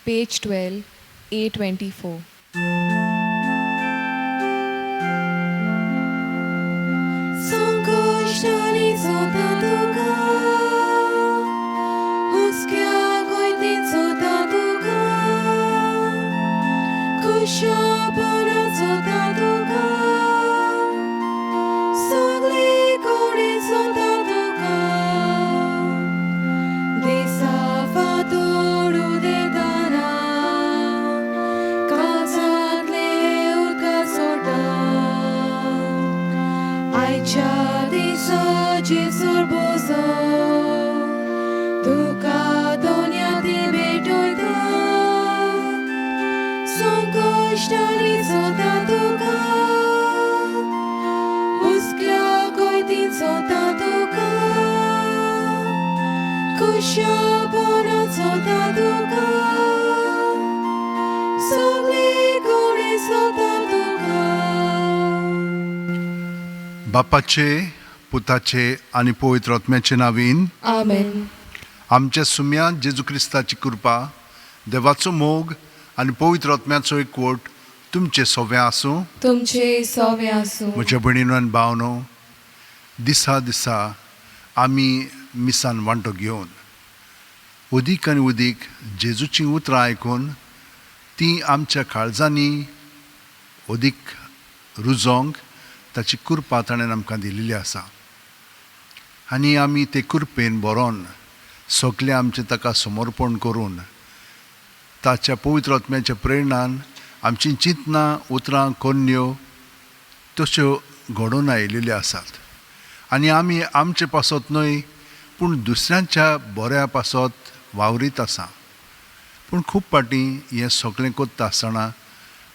Page 12, A24. संकश्टांनी चोता तुका, हुस्क्या कोयतीन चोता तुका, खुशापणा चोता तुका, सगळे कडेन चोता तुका, दिसा फांतोड उदेताना, काळजांतले उदका सोडटा. आयच्या दिसा जेजूर बोजो तुका दोन्या ते भेटयता, संकश्टांनी चोता तुका, हुस्क्या कोयतीन चोता तुका, खुशापणा चोता तुका, सगळे कडेन चोता तुका. बापाचे, पुताचे आनी पवित्र आत्म्याचे नावीन. Amen. आमच्या सुम्या जेजू क्रिस्ताची कृपा, देवाचो मोग आनी पवित्र आत्म्याचो एकवट तुमचे सोवे आसूं. तुमचे सोवे आसूं. म्हज्या भयणीनो आनी भावनो, दिसा दिसा आमी मिसान वांटो घेवन उदीक आनी उदीक जेजूचीं उतरां आयकून तीं आमच्या काळजांनी अदीक रुजोवंक ताची कृपा ताणें आमकां दिल्ली आसा आनी आमी ते कृपेन बरोवन सगळें आमचें ताका समर्पण करून ताच्या पवित्र आत्म्याच्या प्रेरणान आमचीं चिंतनां, उतरां, कोन्न्यो तश्यो घडोवन आयिल्ल्यो आसात आनी आमी आमचे पासत न्हय पूण दुसऱ्यांच्या बऱ्या पासत वावरीत आसा. पूण खूब फावटी हें सगळें करता आसतना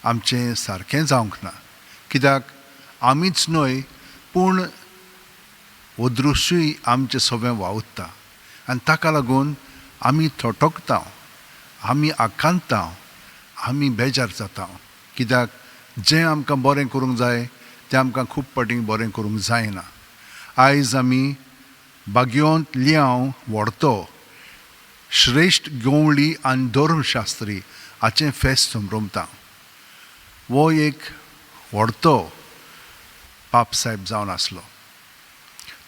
आमचें सारकें जावंक ना, कित्याक आमीच न्हय पूण अदृश्यूय आमचें सगळें वावुरता आनी ताका लागून आमी थटकता, आमी आकांतता, आमी बेजार जाता, कित्याक जें आमकां बरें करूंक जाय तें आमकां खूब फावटी बरें करूंक जायना. आयज आमी बागयोंत लियांव व्हडतो श्रेश्ठ गवळी आनी धर्मशास्त्री हाचें फेस्त संभ्रमता. हो एक व्हडतो पापसाहेब जावन आसलो.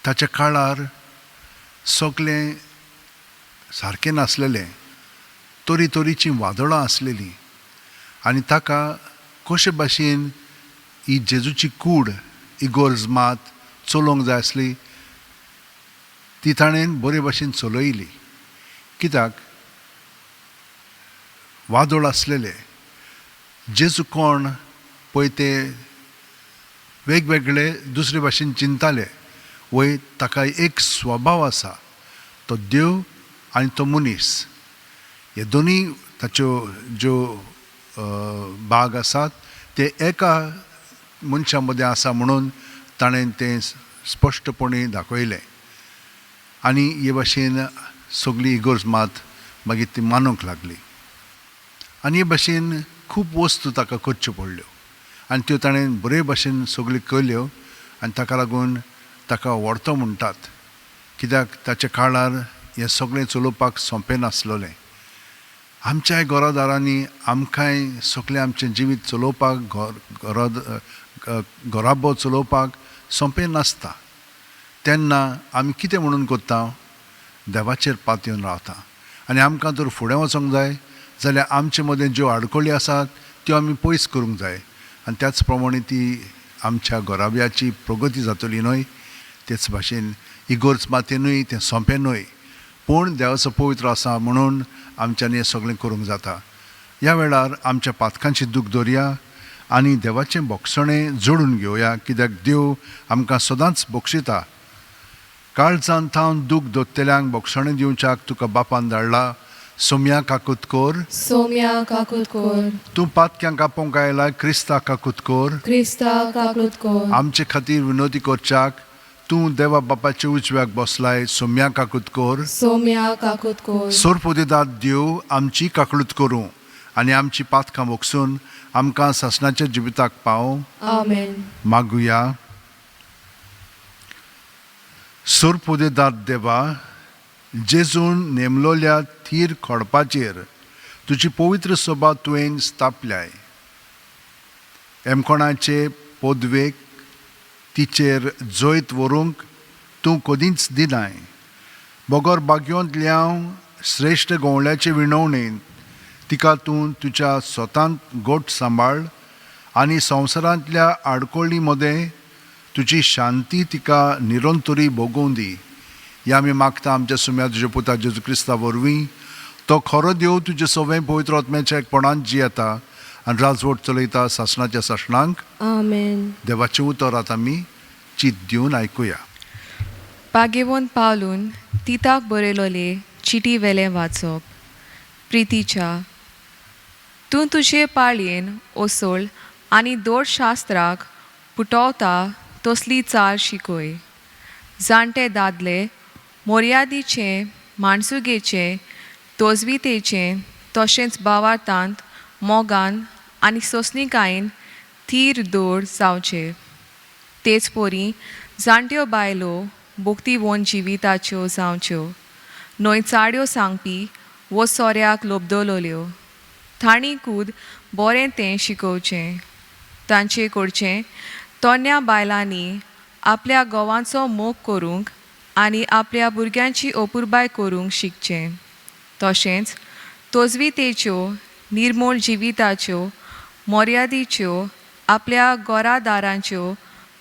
ताच्या काळार सगळें सारकें नासलेलें, तरी तरेचीं वादळां आसलेलीं आनी ताका कशे भाशेन ही जेजूची कूड इगोर्ज मात चलोवंक जाय आसली ती ताणें बरे भाशेन चलयली, कित्याक वादळ आसलेले. जेजू कोण पळय ते वेगवेगळे दुसरे भाशेन चिंताले, वय ताका एक स्वभाव आसा, तो देव आनी तो मनीस, हे दोनूय ताच्यो ज्यो भाग आसात ते एका मनशा मदें आसा म्हणून ताणें तें स्पश्टपणी दाखयलें आनी हे भाशेन सगळी इगोर्ज मात मागीर ती मानूंक लागली आनी हे भाशेन खूब वस्तू ताका करच्यो पडल्यो आनी त्यो ताणें बरे भाशेन सगळ्यो केल्यो आनी ताका लागून ताका व्हडतो म्हणटात, कित्याक ताच्या काळार हें सगळें चलोवपाक सोंपें नासलेलें. आमच्याय घरादारांनी आमकांय सगळें आमचें जिवीत चलोवपाक घराबो चलोवपाक सोंपें नासता. तेन्ना आमी कितें म्हणून करता, देवाचेर पातयेवन रावता आनी आमकां जर फुडें वचोंक जाय जाल्यार आमचे मदें ज्यो आडखळी आसात त्यो आमी पयस करूंक जाय आनी त्याच प्रमाणे ती आमच्या घराब्याची प्रगती जातली न्हय. तेच भाशेन इगोर्ज मातेनूय तें सोंपें न्हय, पूण देवाचो पवित्र आसा म्हणून आमच्यांनी हें सगळें करूंक जाता. ह्या वेळार आमच्या पातकांची दूख दवरया आनी देवाचें बोगसणें जोडून घेवया, कित्याक देव आमकां सदांच बक्षिता. काळजान थावन दूख दोत्तेल्यांक बोगसणें दिवच्याक तुका बापान धाडला. सोम्या काकूत कोर, सोम्या काकूत कोर. तूं पातक्यांक आपोवंक आयला, क्रिस्ता काकूत कोर. क्रिस्ता काकूत कोर. आमचे खातीर विनोदी करच्याक तूं देवा बापाच्या उजव्याक बसलाय. सोम्या काकूत कोर. सोम्या काकूत कोर. सोरपोदेदाद देव आमची काकळूत करूं आनी आमची पातकां बोगसून आमकां सासणाच्या जिविताक पावोवं. आमेन. मागुया. सोरपोदेदाद देवा, जेजून नेमलोल्या थीर खोडपाचेर तुजी पवित्र सभा तुवें स्थापल्याय. एमकोणाचे पदवेक तिचेर जैत व्हरूंक तूं कदींच दिनाय. बगर बागयोंतल्या श्रेश्ठ गवळ्याचे विणवणेन तिका तूं तुज्या स्वतांत गोट सांबाळ आनी संवसारांतल्या आडकोळी मदें तुजी शांती तिका निरंतरी भोगोवं दी. ह्या आमी मागता आमच्या सुम्या तुज्या पुता जेजू क्रिस्ता वरवीं. तो खरो देव तुजे सवें पवित्र आत्म्याच्या एकपणान जियेता आनी राजवट चलयता सासणाच्या सासणांक. आमेन. देवाचें उतर आतां आमी चीत दिवन आयकुया. पागेवन पावलून तिताक बरयलोले चिटी वेलें वाचप. प्रितीच्या, तूं तुजे पाळयेन ओसोळ आनी दोड शास्त्राक पुटवता तसली चाल शिकय. जाणटे दादले मोर्यादीचें, माणसुगेचें, तोजवितेचें तशेंच भावार्थांत मोगान आनी सोंसणीकायेन थीर दोड जावचे. तेच परी जाणट्यो बायलो भोक्तीवोन जिविताच्यो जावच्यो, न्हय चाड्यो सांगपी वो सोऱ्याक लोबदलोल्यो. थाणी कूद बरें तें शिकोवचें. तांचे कडचें तोन्या बायलांनी आपल्या घोवांचो मोग करूंक आनी आपल्या भुरग्यांची अपुरबाय करूंक शिकचें. तशेंच तोजवितेच्यो, निर्मूळ जिविताच्यो, मर्यादीच्यो, आपल्या घरादारांच्यो,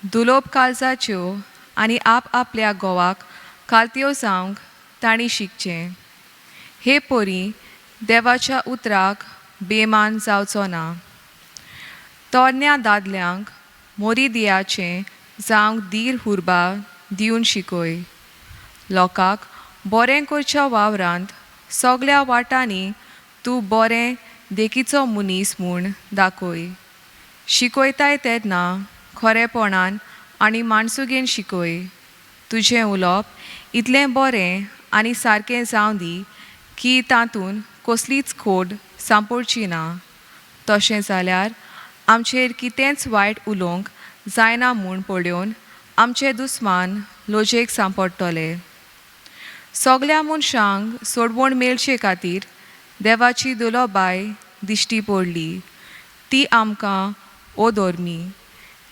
दुलोब काळजाच्यो आनी आप आपल्या घोवाक खालत्यो जावंक तांणी शिकचें. हे परी देवाच्या उतराक बेमान जावचो ना. तरण्या दादल्यांक मोरिदियाचें जावंक धीर हुर्बा दिवन शिकय. लोकांक बरें करच्या वावरांत सगळ्या वाटांनी तूं बरें देखीचो मनीस म्हूण दाखय. शिकयताय तेन्ना खरेपणान आनी माणसुगेन शिकय. तुजें उलोवप इतलें बरें आनी सारकें जावं दी की तातूंत कसलीच खोड सांपडची ना. तशें जाल्यार आमचेर कितेंच वायट उलोवंक जायना म्हूण पळोवन आमचे दुस्मान लजेक सांपडटले. सगल्या मनशांक सोडवण मेळचे खातीर देवाची दुलोबाय दिश्टी पडली. ती आमकां ओदोरमी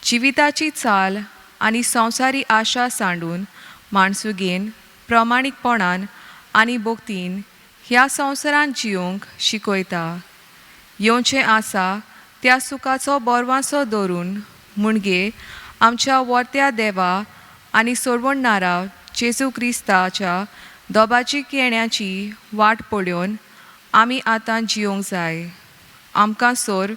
जिविताची चाल आनी संवसारी आशा सांडून माणसुगेन प्रमाणीकपणान आनी भक्तीन ह्या संवसारांत जियोंक शिकयता. येवचें आसा त्या सुखाचो बोरवांसो धरून म्हणजे आमच्या वर्त्या देवा आनी सोडवणणारा जेजू क्रिस्ताच्या दोबाची येण्याची वाट पळोवन आमी आतां जियोंक जाय. आमकां सोर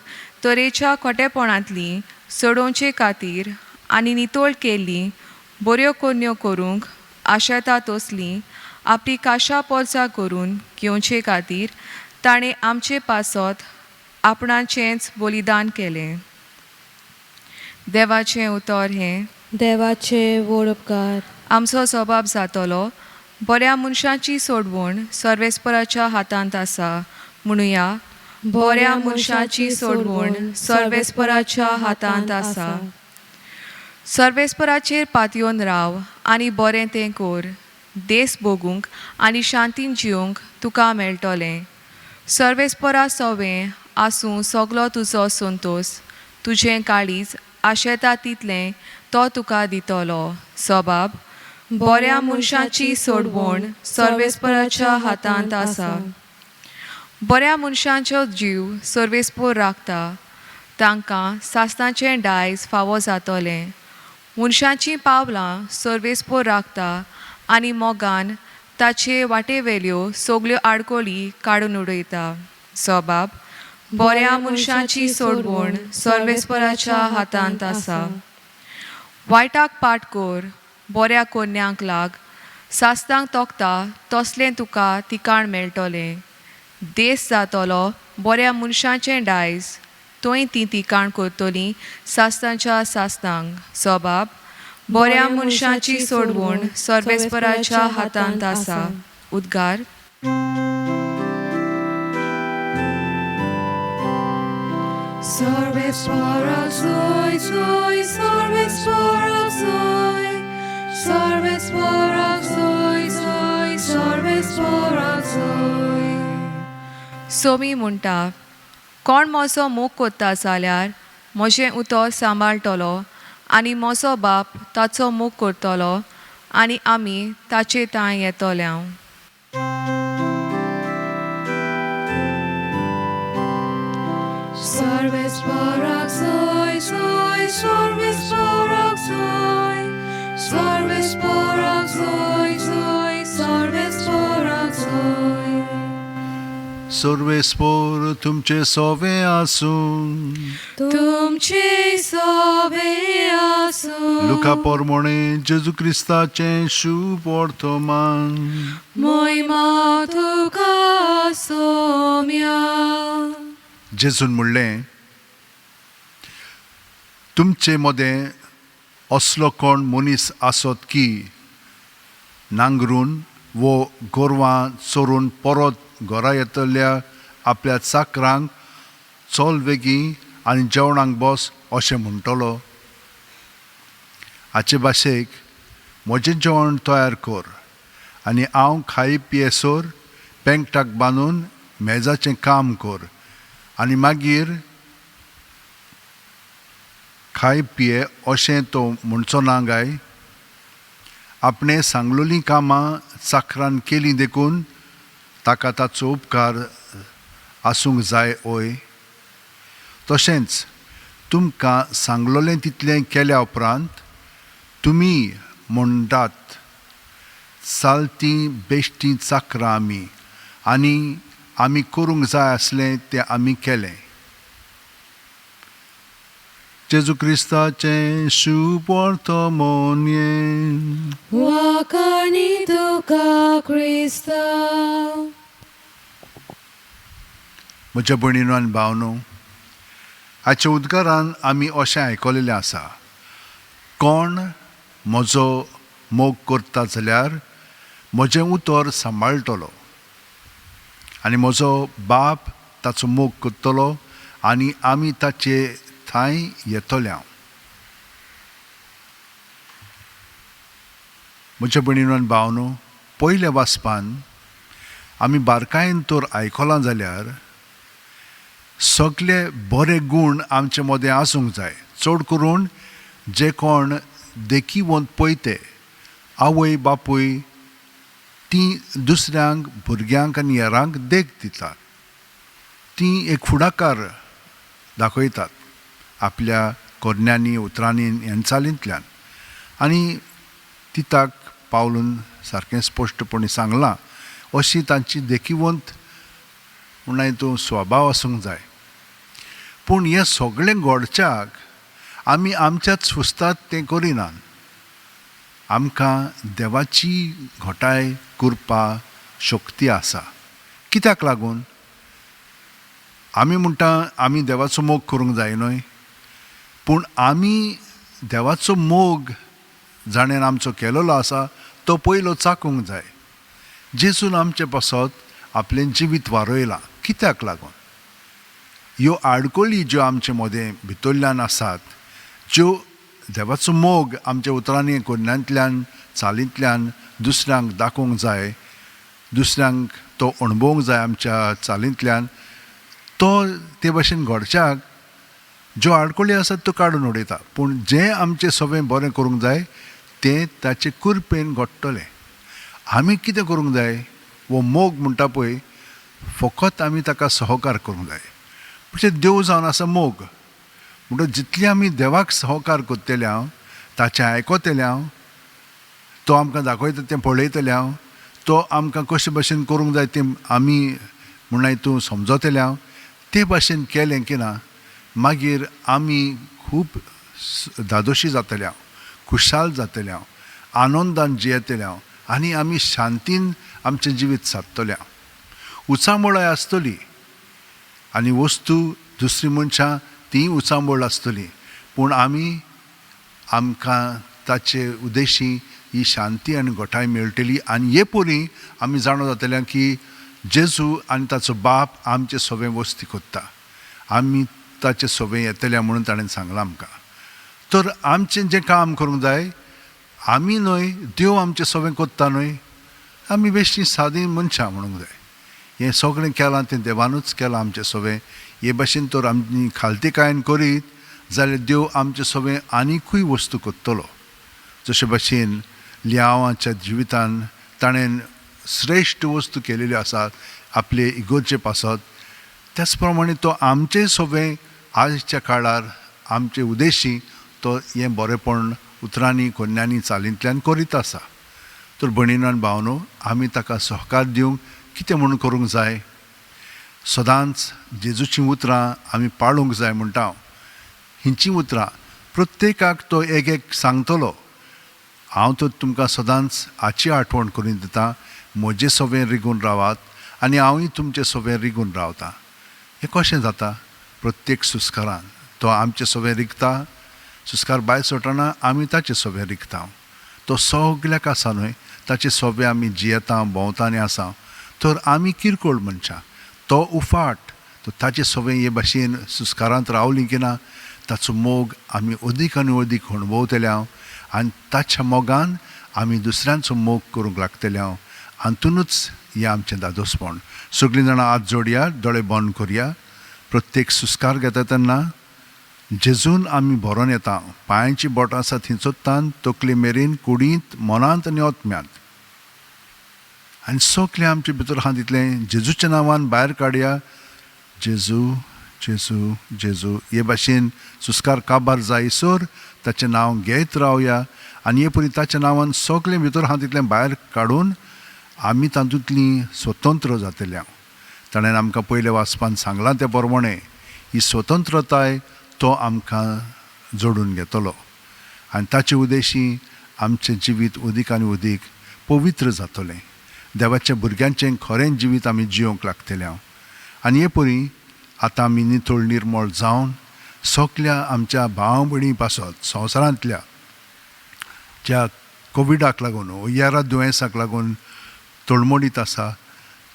तरेच्या खोटेपणांतलीं सोडोवचे खातीर आनी नितळ केल्लीं बऱ्यो कोन्यो करूंक आशेता तसलीं आपली काशा पोरसां करून घेवचे खातीर ताणें आमचे पासत आपणाचेंच बलिदान केलें. देवाचें उतर हें. देवाचे व्हड उपकार. आमचो स्वभाव जातलो. बऱ्या मनशाची सोडवण सर्वेस्पराच्या हातांत आसा. म्हणुया, बऱ्या मनशाची सोडवण सर्वेस्पराच्या हातांत आसा. सर्वेस्पराचेर पातयेवन राव आनी बरें तें कर. देस भोगूंक आनी शांतीन जिवंक तुका मेळटलें. सर्वेस्परा सवें आसूं सगलो तुजो संतोस. तुजें काळीज आशेता तितलें तो तुका दितलो. सबाब, बऱ्या मनशाची सोडवण सर्वेस्पराच्या हातांत आसा. बऱ्या मनशांचो जीव सर्वेस्पोर राखता. तांकां सासणाचें दायज फावो जातलें. मनशाचीं पावलां सर्वेस्पोर राखता आनी मोगान ताचे वाटेवेल्यो सगल्यो आडकोळी काडून उडयता. सबाब, बऱ्या मनशाची सोडवण सर्वेस्पराच्या हातांत आसा. वायटाक पाट कर, बऱ्या कोन्यांक लाग. सासणाक तोखता तसलें तुका तिकाण मेळटलें. देस जातलो बऱ्या मनशाचें दायज. थंय तीं तिकाण करतलीं सासणाच्या सासणांक. सबाब, बऱ्या मनशाची सोडवण सर्वेस्पराच्या हातांत आसा. उद्गार. Sarveswara Zoi Zoi, Sarveswara Zoi, Sarveswara Zoi Zoi, Sarveswara Zoi. Somi म्हणटा, कोण म्हजो मोग कोत्ता जाल्यार म्हजें उतर सांबाळटलो आनी म्हजो बाप ताचो मोग करतलो आनी आमी ताचे थांय येतले हांव. सर्वेस्पराक जोय जोय सर्वेस्पराक जोय सर्वेस्पराक जोय जोय सर्वेस्पराक जोय. सर्वेस्पोर तुमचे सोवे आसूं. तुमचे सोबे आसूं. लुका पोरमोणे जेजू क्रिस्ताचें शुभ वर्तमान. मोहिमा तुका सोम्या. जेजून म्हणलें, तुमचे मदें असलो कोण मनीस आसत की नांगरून वो गोरवां चोरून परत घरा येतल्या आपल्या चाकरांक चल वेगीं आनी जेवणाक बस अशें म्हणटलो? हाचे भाशेक म्हजें जेवण तयार कर आनी हांव खाई पियेसर पेंकटाक बांदून मेजाचें काम कर आनी मागीर खाय पिये अशें तो म्हणचो ना काय? आपणें सांगलोलीं कामां चाकरान केलीं देखून ताका ताचो उपकार आसूंक जाय ओय? तशेंच तुमकां सांगलोलें तितलें केल्या उपरांत तुमी म्हणटात, चालतीं बेश्टीं चाकरां आमी आनी आमी करूंक जाय आसलें तें आमी केलें. जेजू क्रिस्ताचें शुभ वर्तमान. वाखाणी तुका क्रिस्ता. म्हज्या भयणीनो आनी भावनो, हाच्या उद्गारान आमी अशें आयकलेलें आसा, कोण म्हजो मोग करता जाल्यार म्हजें उतर सांबाळटलो आनी म्हजो बाप ताचो मोग करतलो आनी आमी ताचे थांय येतले हांव. म्हज्या भयणीनो आनी भावनो, पयल्या वाचपान आमी बारकायेन तर आयकलां जाल्यार सगळे बरे गूण आमचे मदें आसूंक जाय. चड करून जे कोण देखीवंत पळयते आवय बापूय तीं दुसऱ्यांक भुरग्यांक आनी हेरांक देख दितात, तीं एक फुडाकार दाखयतात आपल्या कोरण्यांनी उतरांनी आनी चालींतल्यान. आनी तिताक पावलून सारकें स्पश्टपणी सांगलां अशी तांची देखीवंत म्हणल्यार तूं स्वभाव आसूंक जाय. पूण हें सगळें घडच्याक आमी आमच्याच सुस्तात तें करिनात. आमकां देवाची घटाय करपा शक्ती आसा. कित्याक लागून आमी म्हणटा आमी देवाचो मोग करूंक जाय न्हय, पूण आमी देवाचो मोग जाणें आमचो केलेलो आसा तो पयलो चाकूंक जाय. जेजून आमचे पासत आपलें जिवीत वारयलां. कित्याक लागून? ह्यो आडखळी ज्यो आमचे मदें भितरल्यान आसात, ज्यो देवाचो मोग आमच्या उतरांनी कोन्यांतल्यान चालींतल्यान दुसऱ्यांक दाखोवंक जाय, दुसऱ्यांक तो अणभवंक जाय आमच्या चालींतल्यान, तो ते भाशेन घडच्याक ज्यो आडखळी आसात त्यो काडून उडयता. पूण जें आमचें सगळें बरें करूंक जाय तें ताचे कृपेन घडटलें. आमी कितें करूंक जाय? हो मोग म्हणटा पळय फकत आमी ताका सहकार करूंक जाय. म्हणजे देव जावन आसा मोग, म्हणटकच जितली आमी देवाक सहकार करतले हांव, ताचें आयकतले हांव, तो आमकां दाखयता तें पळयतले हांव, तो आमकां कशे भाशेन करूंक जाय तें आमी म्हणल्यार तूं समजतले हांव, ते भाशेन केलें की ना मागीर आमी खूब धादोशी जातले हांव, खुशाल जातले हांव, आनंदान जियेतले हांव आनी आमी शांतीन आमचें जिवीत सादतले हांव. उचांबळाय आसतली आनी वस्तू दुसरी मनशां तीं उचांबळ आसतली, पूण आमी आमकां ताचे उद्देशी ही शांती आनी घटाय मेळटली. आनी हे परी आमी जाणा जातले की जेजू आनी ताचो बाप आमचे सगळें वस्ती कोत्ता, आमी ताचे सगळें येतले म्हणून ताणें सांगलां आमकां. तर आमचें जें काम करूंक जाय आमी न्हय, देव आमचें सगळें कोत्ता न्हय, आमी बेश्टी सादी मनशां म्हणूंक जाय. हें सगळें केलां तें देवानूच केलां आमचें सगळें. हे भाशेन तर आमी खालतीकायेन करीत जाल्यार देव आमचें सगळें आनिकूय वस्तू करतलो. जशे भाशेन लियांवाच्या जिवितान ताणें श्रेश्ठ वस्तू केलेल्यो आसात आपले इगोर्जे पासत, त्याच प्रमाणे तो आमचें सगळें आयच्या काळार आमचे उद्देशी तो हें बरेपण उतरांनी कोन्यांनी चालींतल्यान करीत आसा. तर भयणीनो आनी भावनो, आमी ताका सहकार दिवंक कितें म्हणून करूंक जाय? सदांच जेजूचीं उतरां आमी पाळूंक जाय म्हणटा हांव. हिंचीं उतरां प्रत्येकाक तो एक एक सांगतलो. हांव तर तुमकां सदांच हाची आठवण करून दिता, म्हजे सवें रिगून रावात आनी हांवूय तुमचे सवें रिगून रावतां. हें कशें जाता? प्रत्येक सुस्कारान तो आमचे सवें रिगता, सुस्कार भायर सोडटना आमी ताचे सवें रिगता. तो सगल्याक आसा न्हय, ताचे सवें आमी जियेता, भोंवता आनी आसा. तर आमी किरकोळ मनशां, तो उफाट. तो ताचे सवें हे भाशेन सुस्कारांत रावली की ना, ताचो मोग आमी अदीक आनी अदीक अणभवतले हांव आनी ताच्या मोगान आमी दुसऱ्यांचो मोग करूंक लागतले हांव. हातूनच हें आमचें दादोसपण. सगळीं जाणां हात जोडया, दोळे बंद करया. प्रत्येक सुस्कार घेता तेन्ना जेजून आमी भरोन येता. पांयांची बोटां आसा थंयचोत्तान तकले मेरेन, कुडींत, मनांत आनी आत्म्यांत. आनी सगळें आमचे भितर आहा तितलें जेजूच्या नांवान भायर काडया. जेजू, जेजू, जेजू हे भाशेन सुस्कार काबार जायसर ताचें नांव घेत रावया आनी हे परी ताच्या नांवान सगळें भितर आहा तितलें भायर काडून आमी तातूंतलीं स्वतंत्र जातले. ताणें आमकां पयल्या वाचपान सांगलां ते प्रमाणें ही स्वतंत्रताय तो आमकां जोडून घेतलो आनी ताचे उद्देशी आमचें जिवीत अदीक आनी अदीक पवित्र जातलें. देवाच्या भुरग्यांचें खरें जिवीत आमी जियोंक लागतलें हांव. आनी हे परी आतां आमी नितळ निर्मळ जावन सगल्या आमच्या भाव भयणी पासत संवसारांतल्या ज्या कोविडाक लागून येरा दुयेंसाक लागून तळमळीत आसा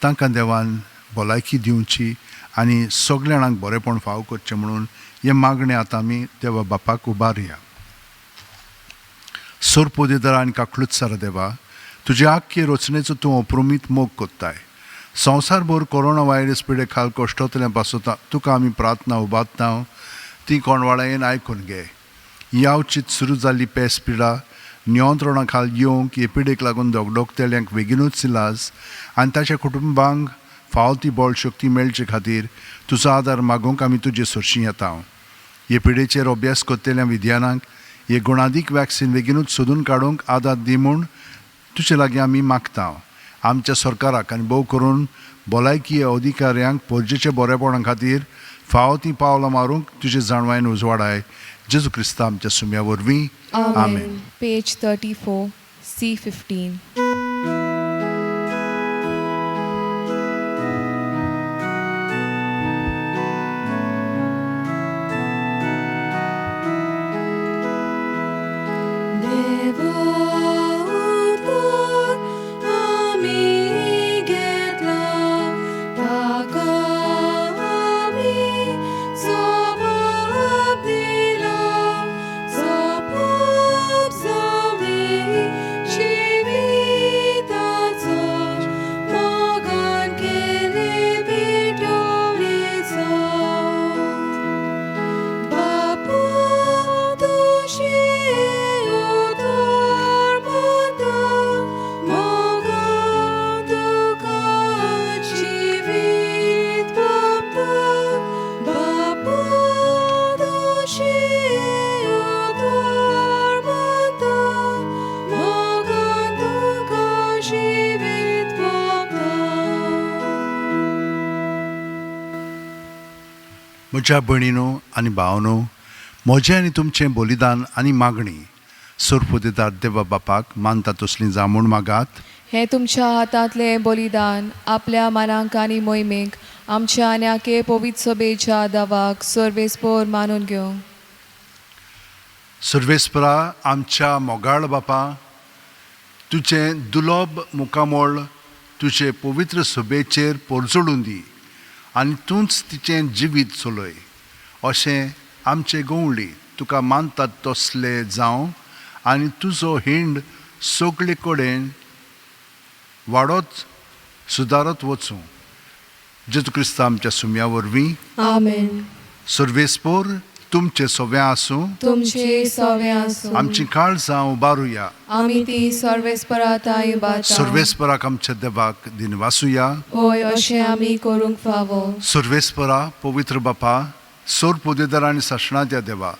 तांकां देवान भलायकी दिवची आनी सगल्या जाणांक बरेंपण फाव करचें म्हणून हें मागणें आतां आमी देवा बापाक उबारया. सोरपोदेदार आनी काकळूत देवा, तुजे आख्खे रचनेचो तूं अप्रुमीत मोग कोत्ताय. संवसारभर कोरोना व्हायरस पिडे खाल कश्टतल्या पासत तुका आमी प्रार्थना उबारता, ती कोणवाळायेन आयकून घे. यावचीत सुरू जाल्ली पेस पिडा नियंत्रणा खाल येवंक हे पिडेक लागून दगदगतेल्यांक बेगिनूच इलाज आनी ताच्या कुटुंबांक फावो ती बळ शक्ती मेळचे खातीर तुजो आदार मागूंक आमी तुजे सरशीं येता. हे पिडेचेर अभ्यास करतल्या विज्ञानाक हे गुणादीक वॅक्सिन बेगिनूच सोदून काडूंक आदार दी म्हूण तुजे लागीं आमी मागता. आमच्या सरकाराक आनी भोव करून भलायकी अधिकाऱ्यांक पोरजेच्या बरेपणा खातीर फावो तीं पावलां मारूंक तुजे जाणवायेन उजवाडाय. जेजू क्रिस्ता आमच्या सुम्या वरवीं, आमेन. Page 34, C15. म्हज्या भयणीनो आनी भावनो, म्हजें आनी तुमचें बलिदान आनी मागणी सोरपुदेदार देवा बापाक मानता तसलीं जावं म्हूण मागात. हें तुमच्या हातांतलें बलिदान आपल्या मनांक आनी मोहिमेक आमच्या आन्याके पवित्र सभेच्या दावाक सर्वेस्पोर मानून घेवंक. सर्वेस्परा आमच्या मोगाळ बापा, तुजें दुलोब मुखामळ तुजे पवित्र सभेचेर पोरजोडून दी आनी तूंच तिचें जिवीत चलय अशें आमचे गवळी तुका मानतात तसले जावं आनी तुजो हिंड सगळे कडेन वाडत सुदारत वचूं. जेजू क्रिस्ता आमच्या सुम्या वरवीं. आमेन. सर्वेस्पोर तुमचे सोव्या आसूं. तुमचे सवे आसूं. आमची काळजां उबारुया. आमी ती सर्वेस्पराताय बाता. सर्वेस्पराक आमच्या देवाक दिनवासुया. होय, अशें आमी करूंक फावो. सर्वेस्परा, पवित्र बापा, सोर पोदेदार आनी सासणाच्या देवा,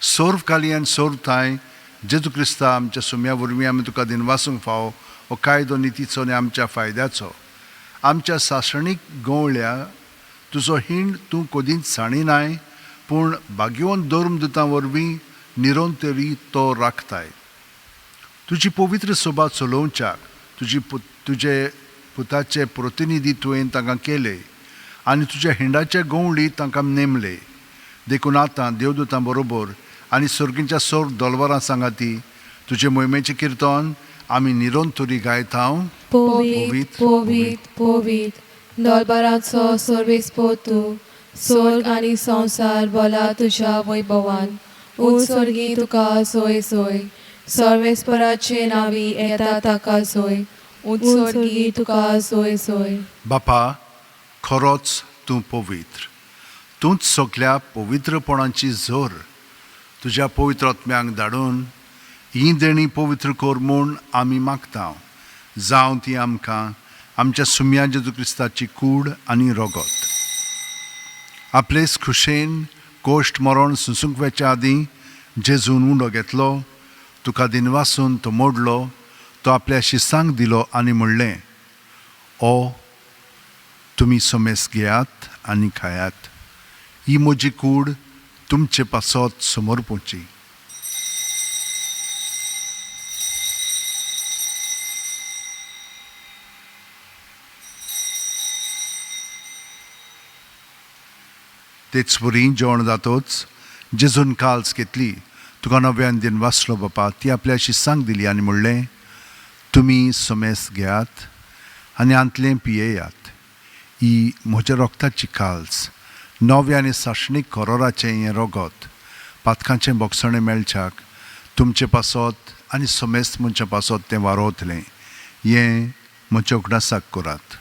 सोर्व काली आनी सोर्व थांय जेजू क्रिस्ता आमच्या सुम्या वरवीं आमी तुका दिनवासूंक फावो. हो कायदो नितीचो आनी आमच्या फायद्याचो. आमच्या सासणीक गवळ्या, तुजो हीण तूं कदींच साणिनाय, पूण भाग्यवंत धर्मदुतां वरवीं निरंतरी तो राखताय. तुजी पवित्र सभा चलोवच्याक तुजी तुजे पुताचे प्रतिनिधी तुवें तांकां केले आनी तुज्या हिंडाचे गवळी तांकां नेमले. देखून आतां देवदूतां बरोबर आनी सर्गीच्या सोर दोलवरां सांगाती तुजे मोहिमेचें किर्तन आमी निरंतरी गायता. पवित्र, पवित्र, पवित्र दलबाराचो सर्वेस्पोर तूं. स्वर्ग आनी संवसार भला तुज्या वैभवान. उंच स्वर्गी तुका सोय सोय. सर्वेस्पराचे नांवी येता ताका सोय. उंच स्वर्गी तुका सोय सोय. बापा, खरोच तूं पवित्र, तूंच सगल्या पवित्रपणाची जोर. तुज्या पवित्र आत्म्यांक धाडून ही देणी पवित्र कर म्हूण आमी मागता, जावं ती आमकां आमच्या सुम्या जेजू क्रिस्ताची कूड आनी रगत. आपलेच खुशेन कोश्ट मरण सुसूंक वेच्या आदीं जेजून उंडो घेतलो, तुका दिनवासून तो मोडलो, तो आपल्या शिसांक दिलो आनी म्हणलें, ओ तुमी समेस घेयात आनी खायात, ही म्हजी कूड तुमचे पासत समर्पूची. तेच वरी जेवण जातोच जेजून काल्स घेतली, तुका नव्यान दिन वाचलो बापा, ती आपल्या शिसांक दिली आनी म्हणलें, तुमी समेस घेयात आनी आंतलें पियेयात, ही म्हज्या रोगताची काल्स, नव्या आनी सासणीक करोराचें हें रगत, पातकांचें बोगसणें मेळच्याक तुमचे पासत आनी समेस्त मनशां पासत तें वारोवतलें. हें म्हज्या उगडासाक करात.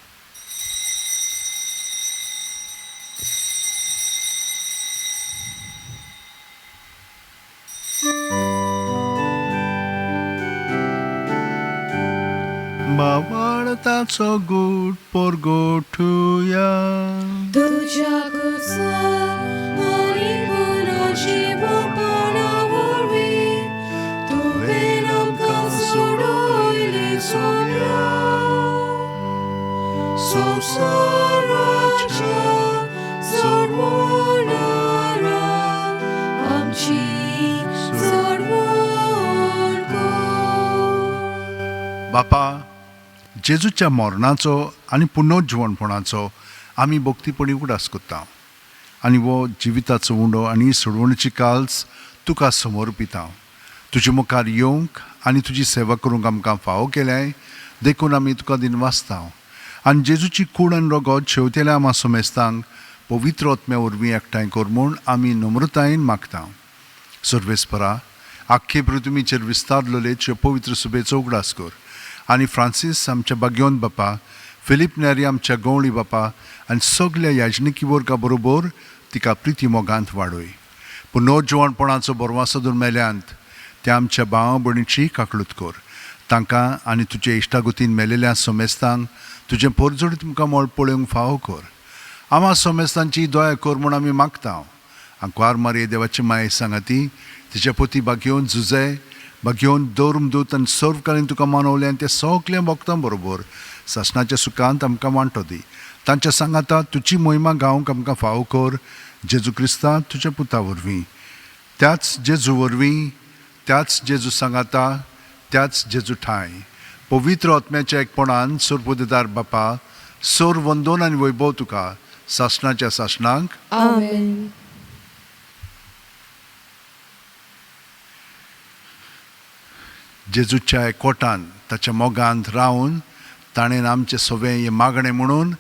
मावाळताचो गूट पोरगोठुया. तुज्या कुसा आनी पुनर्जिवपणा वरवीं तुवें आमकां सोडयले सोम्या. संवसाराच्या सोडवणारा आमची सोडवण कर. बापा, जेजूच्या मरणाचो आनी पुनर्जिवणपणाचो आमी भक्तीपणी उगडास करता आनी हो जिविताचो उंडो आनी सोडवणीची काल्स तुका समर्पिता. तुजे मुखार येवंक आनी तुजी सेवा करूंक आमकां फावो केल्याय देखून आमी तुका दिनवासता आनी जेजूची कूड आनी रगत शेवतेल्या आमा समेस्तांक पवित्र आत्म्या वरवीं एकठांय कर म्हूण आमी नम्रतायेन मागता. सर्वेस्परा, आख्खे पृथ्वीचेर विस्तारलेले पवित्र सुबेचो उगडास कर आनी फ्रांसीस आमच्या बाग्योन बापा, फिलीप नेरी आमच्या गवळी बापा आनी सगल्या याजनिकी वर्गा बरोबर तिका प्रिती मोगांत वाडय. पुनर्जिवणपणाचो बरवासो मेल्यांत त्या आमच्या भाव भयणीची काकळूत कर. तांकां आनी तुजे इश्टागतीन मेलेल्या समेस्तांक तुजें पोरजोडीत तुमकां मळ पळोवंक फावो कर. आमा समेस्तांची दया कर म्हूण आमी मागता. आंकवार मारये देवाची माये सांगाती तिच्या पोती बागेवन झुजे बागेवन दौर्म दूत आनी सर्वकालीन तुका मानवलें आनी ते सगळें भोगतां बरोबर सासणाच्या सुखांत आमकां वांटो दी. तांच्या सांगाता तुजी मोहिमा गावंक आमकां फावो कर जेजू क्रिस्ता तुज्या पुता वरवीं. त्याच जेजू वरवीं, त्याच जेजू सांगाता, त्याच जेजू ठांय पवित्र आत्म्याच्या एकपणान सोरपुदेदार बापा, सोर वंदोन आनी वैभव तुका सासणाच्या सासणांक. आमेन. जेजूच्या एकवटान ताच्या मोगांत रावन ताणें आमचें सगळें हें मागणें म्हणून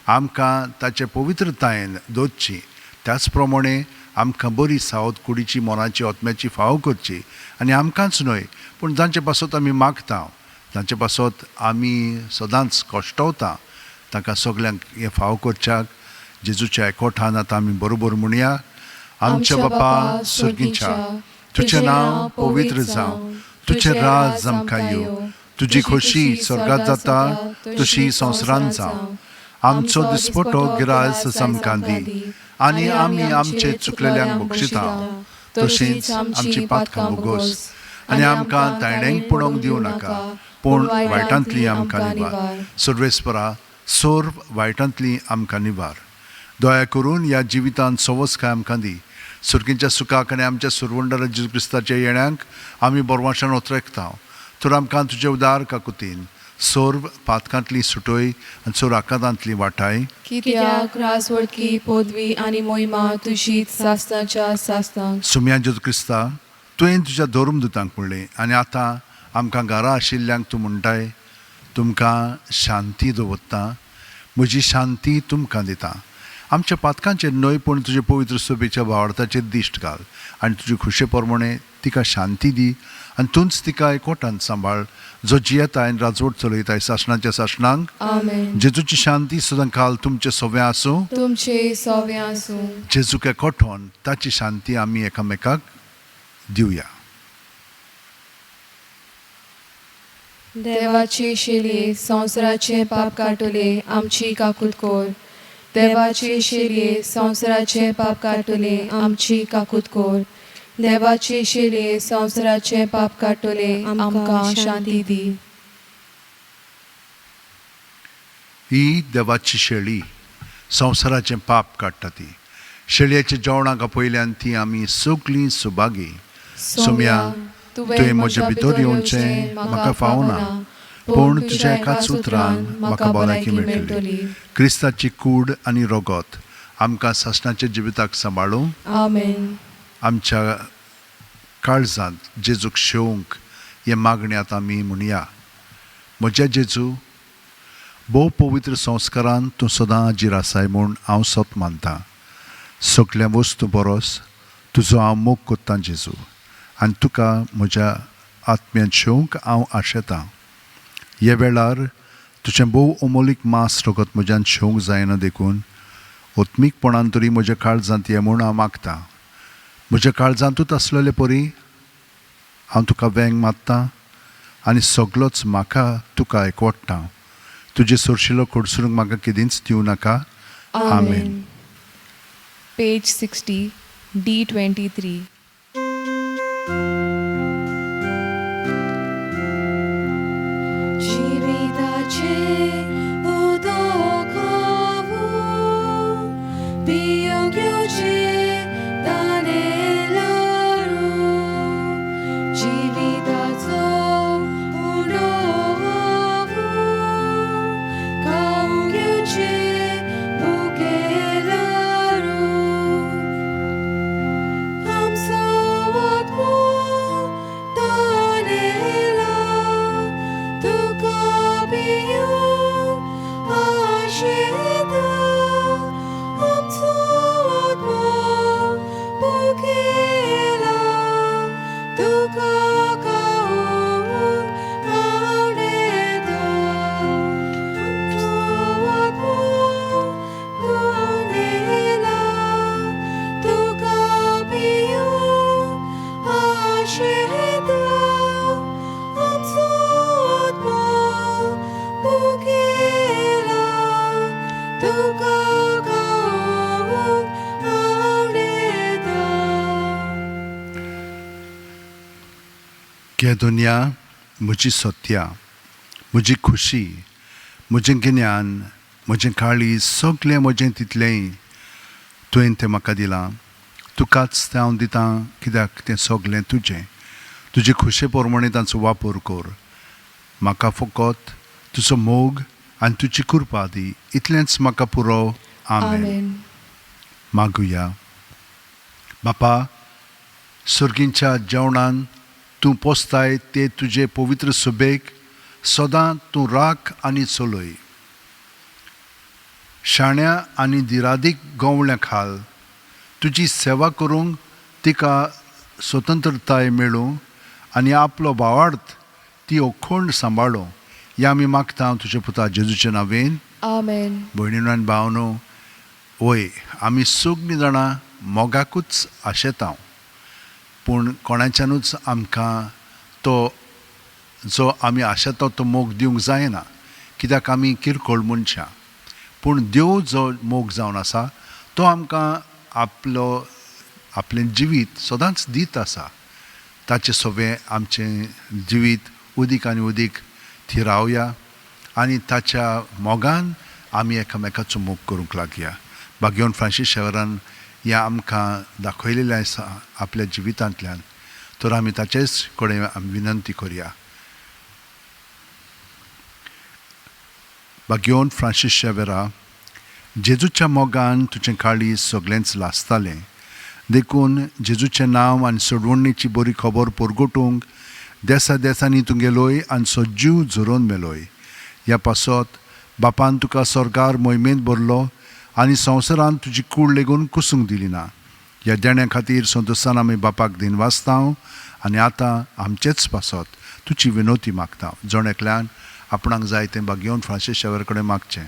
आमकां ताचे पवित्रतायेन दवरची. त्याच प्रमाणे आमकां बरी सावध कुडीची, मनाची, आत्म्याची फावो करची आनी आमकांच न्हय पूण जांचे पासत आमी मागता, तांचे पासत आमी सदांच कश्टवता, तांकां सगल्यांक हें फावो करच्याक जेजूच्या एकवठान आतां आमी बरोबर म्हणया. आमच्या बापा सर्गीच्या, तुजें नांव पवित्र जावं, तुजें राज आमकां येवं, तुजी खोशी स्वर्गात जाता तशी संवसारांत जावं. आमचो दिसपटो गिरास आमकां दी आनी आमी आमचे चुकलेल्यांक बक्षिता तशींच आमची पातकां भोगोस आनी आमकां तायणेंक पडोवंक दिवं नाका, पूण वायटांतली आमकां निवार. सर्वेस्परा, सर्व वायटांतली आमकां निवार. दया करून ह्या जिवितांत सवसकाय आमकां दी. सुर्गींच्या सुखाक आनी आमच्या सुरवंडरा जेजू क्रिस्ताच्या येण्यांक आमी बरवाशान ओतरेकता. तर आमकां तुजे उदार काकुतीन सर्व पातकांतली सुटय आनी सर्व आकांतांतली वाटाय. कित्याक रासवडकी पदवी आनी मोहिमा तुजीच सासणाच्या सासणाक. सुम्या जेजू क्रिस्ता, तुवें तुज्या धर्मदुतांक म्हणलें आनी आतां आमकां घरा आशिल्ल्यांक तूं म्हणटाय, तुमकां शांती दवरता, म्हजी शांती तुमकां दिता. आमच्या पातकांचेर न्हय पूण तुजे पवित्र सभेच्या भावार्थाचेर दिश्ट घाल आनी तुजे खुशे प्रमाणे तिका शांती दी आनी तूंच तिका एकवटान सांबाळ, जो जियेता आनी राजवट चलयताय सासणाच्या सासणांक. आमेन. जेजूची शांती सदां काल तुमचे सव्या आसूं. तुमचे सोवे आसूं. जेजूक एकवटोन ताची शांती आमी एकामेकाक दिवया. देवाचे शेलये संवसाराचे पाप काडटले आमची काकूत कोर. देवाचे शेलये संवसाराचे पाप काडटले आमची काकूत कोर. देवाचे शेलये संवसाराचे पाप काडटले आमकां शांती दी. ही देवाची शेळी संवसाराचें पाप काडटा. ती शेळयेच्या जेवणाक आपयल्यान ती आमी सगळीं सुभागी. सोम्या, तुवें म्हज्या भितर येवचें म्हाका फावना, पूण तुज्या एकाच उतरान म्हाका भलायकी मेळटली. क्रिस्ताची कूड आनी रगत आमकां सासणाच्या जिविताक सांबाळूं. आमेन. आमच्या काळजांत जेजूक शेवंक हें मागणें आतां आमी म्हणया. म्हज्या जेजू, भोव पवित्र संस्कारान तूं सदां हाजीर आसाय म्हूण हांव सत मानतां. सगल्या वस्तू बरोस तुजो हांव मोग कोत्तां जेजू, आनी तुका म्हज्या आत्म्यांत शेवंक हांव आशेतां. ह्या वेळार तुजें भोव अमोलीक मांस रगत म्हज्यान शेवंक जायना, देखून आत्मीकपणान तरी म्हज्या काळजांत ये म्हूण हांव मागतां. म्हज्या काळजांतूच आसलेले परी हांव तुका वेंग मारतां आनी सगलोच म्हाका तुका एकवटता. तुजे सोरशिलो कडसरूंक म्हाका केदींच दिवं नाका. आमेन. Page 60, D23. जिविताचे उदक हांव पिवंक घेवचें तानेलारू. जिविताचो उंडो हांव खावंक घेवचें भुकेलारू. आमचो आत्मो तानेला तुका पिवंक आशेता. आमचो आत्मो भुकेला तुका खावंक आवडटा. आमचो आत्मो तानेला तुका पिवंक आशेता. आमचो आत्मो भुकेला तुका खावंक आवडटा. घे दुनिया म्हजी सत्या, म्हजी खुशी, म्हजें गिन्यान, म्हजें काळीज, सगळें म्हजें तितलेंय तुवें तें म्हाका दिलां. तुकाच तें हांव दितां, कित्याक तें सगळें तुजें. तुजे खुशे प्रमाणे तांचो वापर कर. म्हाका फकत तुजो मोग आनी तुजी कृपा दी, इतलेंच म्हाका पुरो. आमेन. आमेन. मागुया. बापा, सर्गींच्या जेवणान तूं पोसताय ते तुजे पवित्र सुबेक सदां तूं राख आनी चलय. शाण्या आनी दिरादीक गवळ्या खाल तुजी सेवा करूंक तिका स्वतंत्रताय मेळूं आनी आपलो भावार्थ ती अखंड सांबाळूं, ह्या आमी मागता तुज्या पुता जेजूच्या नांवेन. आमेन. भयणीनो आनी भावनो, वय, आमी सगळीं जाणां मोगाकूच आशेता, पूण कोणाच्यानूच आमकां तो जो आमी आशेता तो मोग दिवंक जायना, कित्याक आमी किरकोळ मनशां. पूण देव जो मोग जावन आसा तो आमकां आपलो आपलें जिवीत सदांच दीत आसा. ताचें सगळें आमचें जिवीत उदीक आनी उदीक थिरावया आनी ताच्या मोगान आमी एकामेकाचो मोग करूंक लागया. बागेवन फ्रांसीस शेवरान हें आमकां दाखयलेलें आसा आपल्या जिवितांतल्यान, तर आमी ताचेच कडेन आमी विनंती करया. बागेवन फ्रांसीस शेवेरा, जेजूच्या मोगान तुजें काळीज सगळेंच लासतालें, देखून जेजूचें नांव आनी सोडवणीची बरी खबर परगटूंक देसा देसांनी तूं गेलोय आनी सजीव झरोवन मेलोय. ह्या पासत बापान तुका स्वर्गार मोहिमेंत भरलो आनी संवसारांत तुजी कूड लेगून कुसूंक दिली ना. ह्या देण्या खातीर संतोशान आमी बापाक दिनवासता आनी आतां आमचेच पासत तुजी विनवती मागता. जण एकल्यान आपणाक जाय तें बागेवन फ्रांसीस शेवर कडेन मागचें.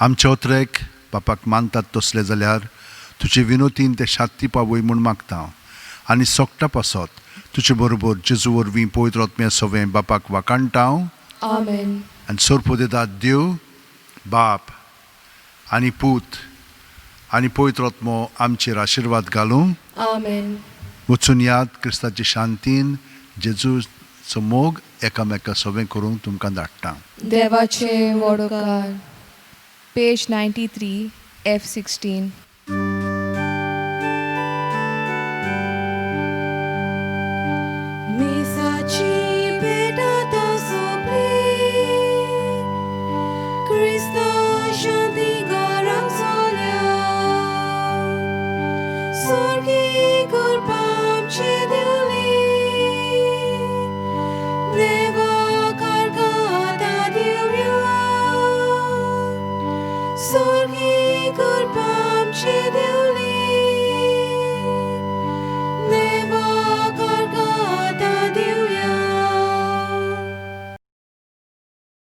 आमचे ओत्रेक बापाक मानतात तसले जाल्यार तुजे विनोतीन ते शांती पावय म्हूण मागता आनी सोगटा पासत तुजे बरोबर जेजू वरवीं पवित्र आत्म्या सवें बापाक वाखाणटा. आमेन. आनी सोरपो देव बाप आनी पूत आनी पवित्र आत्मो आमचेर आशिर्वाद घालूं. आमेन. वचून याद क्रिस्ताचे शांतीन जेजूचो मोग एकामेका सवें करूंक तुमकां धाडटा. देवाचे वडोकार. Page 93, F 16.